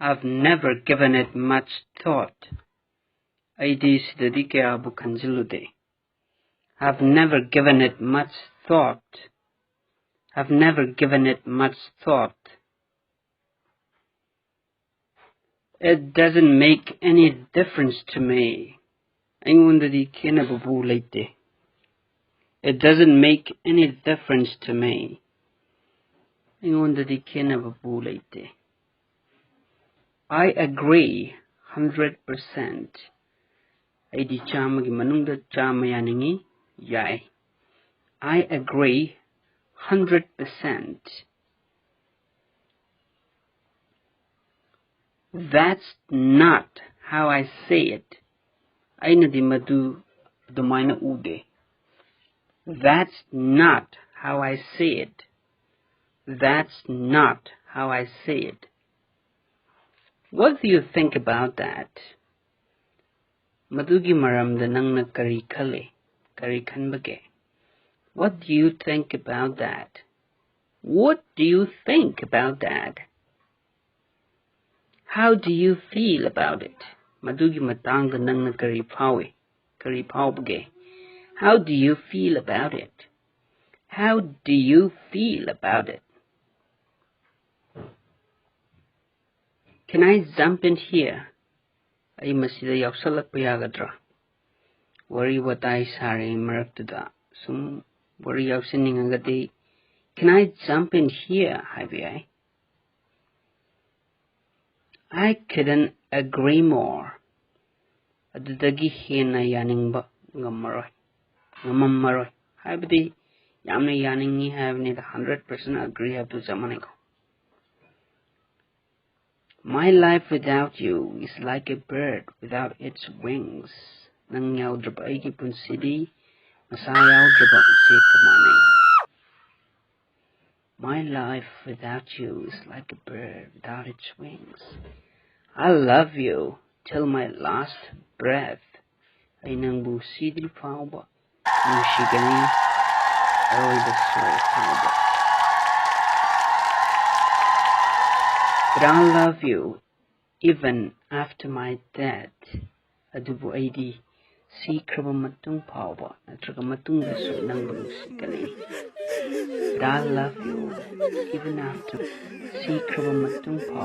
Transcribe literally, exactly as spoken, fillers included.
I've never given it much thought. ꯑꯩꯗꯤ ꯁꯤꯗꯗꯤ ꯀꯌꯥꯕꯨ ꯈꯟꯖꯤꯜꯂꯨꯗꯦ. I've never given it much thought. I've never given it much thought. It doesn't make any difference to me. ꯑꯩꯉꯣꯟꯗꯗꯤ ꯈꯦꯠꯅꯕꯕꯨ ꯂꯩꯇꯦ. It doesn't make any difference to me. ꯑꯩꯉꯣꯟꯗꯗꯤ ꯈꯦꯠꯅꯕꯕꯨ ꯂꯩꯇꯦ. I agree hundred percent. ꯑꯩꯗꯤ ꯆꯥꯝꯃꯒꯤ ꯃꯅꯨꯡꯗ ꯆꯥꯝꯃ ꯌꯥꯅꯤꯡꯉꯤ. ꯌꯥꯏ. I agree hundred percent. That's not how I say it. ꯑꯩꯅꯗꯤ ꯃꯗꯨ ꯑꯗꯨꯃꯥꯏꯅ ꯎꯗꯦ. That's not how I say it. That's not how I say it. What do you think about that? ꯃꯗꯨꯒꯤ ꯃꯔꯝꯗ ꯅꯪꯅ ꯀꯔꯤ ꯈꯜꯂꯤ? ꯀꯔꯤ ꯈꯟꯕꯒꯦ? What do you think about that? What do you think about that? How do you feel about it? ꯃꯗꯨꯒꯤ ꯃꯇꯥꯡꯗ ꯅꯪꯅ ꯀꯔꯤ ꯐꯥꯎꯏ? ꯀꯔꯤ ꯐꯥꯎꯕꯒꯦ? How do you feel about it? How do you feel about it? Can I jump in here? ꯑꯩ ꯃꯁꯤꯗ ꯌꯥꯎꯁꯜꯂꯛꯄ ꯌꯥꯒꯗ꯭ꯔꯥ? ꯋꯥꯔꯤ ꯋꯥꯇꯥꯏ ꯁꯥꯔꯤ ꯃꯔꯛꯇꯨꯗ ꯁꯨꯝ ꯋꯥꯔꯤ ꯌꯥꯎꯁꯟꯅꯤꯡꯉꯒꯗꯤ, "Can I jump in here?" ꯍꯥꯏꯕ ꯌꯥꯏ. I couldn't agree more. ꯑꯗꯨꯗꯒꯤ ꯍꯦꯟꯅ ꯌꯥꯅꯤꯡꯕ ꯉꯝꯃꯔꯣꯏ, ꯉꯝꯃꯝꯃꯔꯣꯏ꯫ ꯍꯥꯏꯕꯗꯤ ꯌꯥꯝꯅ ꯌꯥꯅꯤꯡꯉꯤ ꯍꯥꯏꯕꯅꯤꯗ, hundred percent agree ꯍꯥꯏꯕꯗꯨ ꯆꯞ ꯃꯥꯟꯅꯩꯀꯣ꯫ My life without you is like a bird without its wings. ꯅꯪ ꯌꯥꯎꯗ꯭ꯔꯕ ꯑꯩꯒꯤ ꯄꯨꯟꯁꯤꯗꯤ ꯃꯁꯥ ꯌꯥꯎꯗ꯭ꯔꯕ ꯎꯆꯦꯛꯀ ꯃꯥꯟꯅꯩ꯫ My life without you is like a bird without its wings. I love you till my last breath. ꯑꯩ ꯅꯪꯕꯨ ꯁꯤꯗ꯭ꯔꯤ ꯐꯥꯎꯕ ꯅꯨꯡꯁꯤꯒꯅꯤ, ꯑꯔꯣꯏꯕ ꯁꯣꯔ ꯐꯥꯎꯕ꯫ But I love you even after my death. ꯑꯗꯨꯕꯨ ꯑꯩꯗꯤ ꯁꯤꯈ꯭ꯔꯕ ꯃꯇꯨꯡ ꯐꯥꯎꯕ ꯅꯠꯇ꯭ꯔꯒ ꯃꯇꯨꯡꯗꯁꯨ ꯅꯪꯕꯨ ꯅꯨꯡꯁꯤꯒꯅꯤ. But I love you even after. ꯁꯤꯈ꯭ꯔꯕ ꯃꯇꯨꯡ ꯐꯥꯎꯕ